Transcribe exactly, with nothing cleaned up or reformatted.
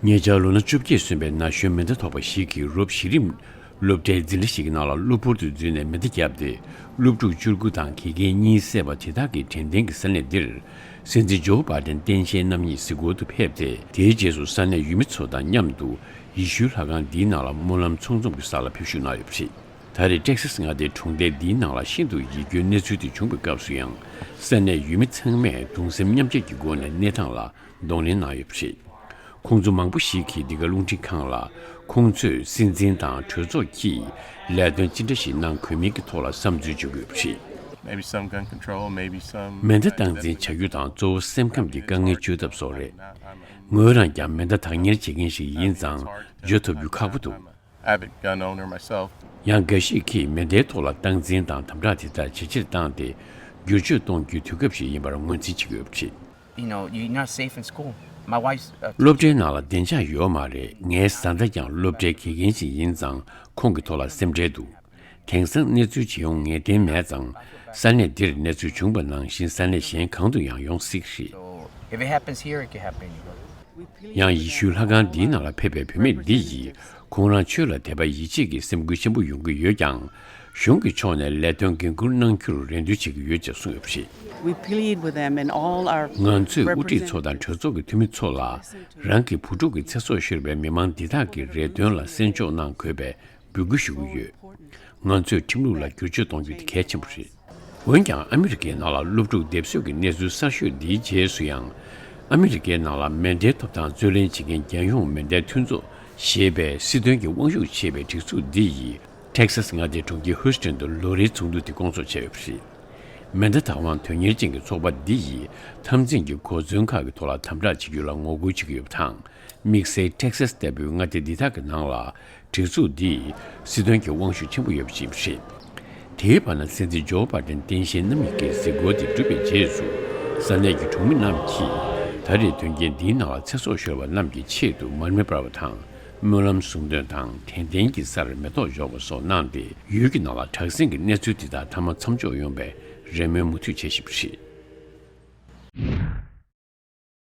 ཉེ་ཆར་ལོ་ན་བཅོ་བརྒྱད་སོན་པའི་ན་གཞོན་མེ་མདའ་ཐོགས་པ་ཞིག་གིས་རོབ་གཞི་རིམ་སློབ་གྲྭའི་འཛིན་གྲྭ་ཞིག་གི་ནང་ལ་གློ་བུར་དུ་འཛུལ་ནས་མེ་མདའ་བརྒྱབ་སྟེ། སློབ་ཕྲུག་བཅུ་དགུ་དང་དགེ་རྒན་གཉིས་བསད་པ་དེ་དག་གི་དྲན་རྟེན་གྱི་ས་གནས་འདིར། སྲིད་འཛིན་ཇོ་བྷ་དན་སྟངས་དཔྱལ་རྣམ་གཉིས་གཟིགས་སྐོར་དུ་ཕེབས་ཏེ། དེའི་རྗེས་སུ་ས་གནས་ཡུལ་མི་ཚོ་དང་མཉམ་དུ་ཡེ་ཤུའི་ལྷ་ཁང་འདིའི་ནང་ལ་སྨོན་ལམ་ཚོགས་འཛོམས་ཀྱི་སར་ལ་ཕེབས་བཞུགས་གནང་ཡོད་པ་རེད། ད་རེས་ཊེག་སཱས་མངའ་སྡེའི་གྲོང་རྡལ་འདིའི་ནང་ལ་ཤིན་ཏུ་ཡིད་སྐྱོའི་གནས་ཚུལ་དེ་བྱུང་བའི་སྐབས་སུ་ཡང་། ས་གནས་ཡུལ་མི་ཚང་མས་གདུང་སེམས་མཉམ་སྐྱེད་ཀྱི་སྒོ་ནས་གནས་སྟངས་ལ་གདོང་ལེན་གནང་ཡོད་པ་རེད། ཁོང་ཚོ་མང་པོ་ཞིག་གིས་འདི་ག་རླུང་འཕྲིན་ཁང་ལ། ཁོང་ཚོས་སྲིད་འཛིན་དང་གྲོས་ཚོགས་ཀྱིས་ལས་དོན་ཅི་འདྲ་ཞིག་གནང་དགོས་མིན་གྱི་ཐོག་ལ་བསམ་ཚུལ་བརྗོད་ཀྱི་ཡོད་པ་རེད། Maybe some gun control, maybe some མེ་མདའ་སྟངས་འཛིན་བྱ་རྒྱུ་དང་གཙོ་བོ་སེམས་ཁམས་ཀྱི་དཀའ་ངལ་བཅོས་ཐབས་སོགས་རེད། ངོས་རང་ཀྱང་མེ་མདའ་བདག་གཉེར་བྱེད་མཁན་ཞིག་ཡིན་ཙང་བརྗོད་ཐུབ་རྒྱུ་ཁག་པོ་འདུག avid gun owner myself. ཡང་འགའ་ཞིག་གིས་མེ་མདའི་ཐོག་ལ་སྟངས་འཛིན་དང་དམ་དྲག་དེ་དག་ཇེ་ཆེར་བཏང་སྟེ། བསྒྱུར་བཅོས་གཏོང་རྒྱུའི་དུས་སྐབས་ཤིག་ཡིན་པར་ངོས་འཛིན་བྱེད་ཀྱི་ཡོད་པ་རེད། You know, you're not safe in school. My wife's a སློབ་གྲྭའི་ནང་ལ་བདེ་འཇགས་ཡོད་མ་རེད། ངའི་བཟའ་ཟླ་ཀྱང་སློབ་གྲྭའི་དགེ་རྒན་ཞིག་ཡིན་ཙང་ཁོང་གི་ཐོག་ལ་སེམས་ཁྲལ་འདུག་དེང་སང་གནས་ཚུལ་ཇི་ཡོང་ངེས་གཏན་མེད་ཙང་། ས་གནས་འདིར་གནས་ཚུལ་བྱུང་བ་ནང་བཞིན་ས་གནས་གཞན་གང་དུ་ཡང་ཡོང་སྲིད་རེད། So if it happens here, it can happen anywhere. ཡང་ཡེ་ཤུའི་ལྷ་ཁང་འདིའི་ནང་ལ་ཕེབས་པའི་བུད་མེད་འདི་ཡིས་ཁོང་རང་ཆོས་ལ་དད་པ་ཡིད་ཆེས་ཀྱི་སེམས་འགུལ་ཆེན་པོ་ཡོང་གི་ཡོད་ཀྱང་། གཞུང་གི་ཕྱོགས་ནས་ལས་དོན་འགན་འཁུར་གནང་རྒྱུར་རེ་འདུན་བྱེད་ཀྱི་ཡོད་ཅེས་གསུངས་ཡོད་པ་རེད། We plead with them and all our ང་ཚོས་དབུ་ཁྲིད་ཚོ་དང་གྲོས་ཚོགས་ཀྱི་འཐུས་མི་ཚོ་ལ། རང་གི་བུ་ཕྲུག་གི་ཚེ་སྲོག་ཤོར་བའི་མི་མང་འདི་དག་གི་རེ་འདུན་ལ་གསན་འཇོག་གནང་དགོས་པའི་འབོད་སྐུལ་ཞུ་གི་ཡོད། ང་ཚོས་ཁྲིམས་ལུགས་ལ་བསྒྱུར་བཅོས་གཏོང་རྒྱུ་དེ་གལ་ཆེན་པོ་རེད། འོན་ཀྱང་ཨ་མི་རི་ཀའི་ནང་ལ་སློབ་ཕྲུག་སྡེབ་གསོད་ཀྱི་གནས་ཚུལ་གསར་ཤོས་འདིའི་རྗེས་སུ་ཡང་། ཨ་མི་རི་ཀའི་ནང་ལ་མེ་མདའི་ཐོབ་ཐང་རྩོད་ལེན་བྱེད་མཁན་རྒྱལ་ཡོངས་མེ་མདའི་མཐུན་ཚོགས་ཞེས་པའི་སྲིད་དོན་གྱི་དབང་ཤུགས་ཆེ་བའི་སྒྲིག་འཛུགས་འདི་ཡིས། ཊེག་སཱས་མངའ་སྡེའི་གྲོང་ཁྱེར་ཧུའུ་སི་ཊོན་དུ་ལོ་རེའི་ཚོགས་འདུ་དེ་སྐོང་ཚོགས་བྱས་ཡོད་པ་རེད། མེ་མདའ་བདག་དབང་དོན་གཉེར་ཅན་གྱི་ཚོགས་པ་འདི་ཡིས་འཐབ་འཛིང་གི་གོ་མཚོན་ཁག་གི་ཐོག་ལ་དམ་དྲག་བྱེད་རྒྱུ་ལ་ངོ་རྒོལ་བྱེད་ཀྱི་ཡོད་པ་དང་། དམིགས་བསལ་ཊེག་སཱས་ལྟ་བུའི་མངའ་སྡེ་འདི་དག་གི་ནང་ལ་སྒྲིག་འཛུགས་འདིས་སྲིད་དོན་གྱི་དབང་ཤུགས་ཆེན་པོ་ཡོད་པ་ཞིག་ཡིན་པ་རེད། དེའི་བར་ན་སྲིད་འཛིན་ཇོ་བྷ་དན་སྟངས་དཔྱལ་རྣམ་གཉིས་ཀྱི་གཟིགས་སྐོར་དེ་གྲུབ་པའི་རྗེས་སུ། ས་གནས་ཀྱི་གྲོང་མི་རྣམས་ཀྱིས་ད་རེས་དོན་རྐྱེན་འདིའི་ནང་ལ་ཚེ་སྲོག་ཤོར་བ་རྣམས་ཀྱི་ཆེད་དུ་མར་མེ་སྤར་བ་དང་། སྨོན་ལམ་གསུང་འདོན་དང་དྲན་རྟེན་གྱི་སར་མེ་ཏོག་འབྱོར་བ་སོགས་གནང་སྟེ། ཡུལ་གྱི་ནང་ལ་དྲག་ཟིང་གི་གནས་ཚུལ་དེ་དག་མཐའ་མ་མཚམས་འཇོག་ཡོང་བའི་རེ་སྨོན་མུ་མཐུད་བྱེད་བཞིན་པ་རེད།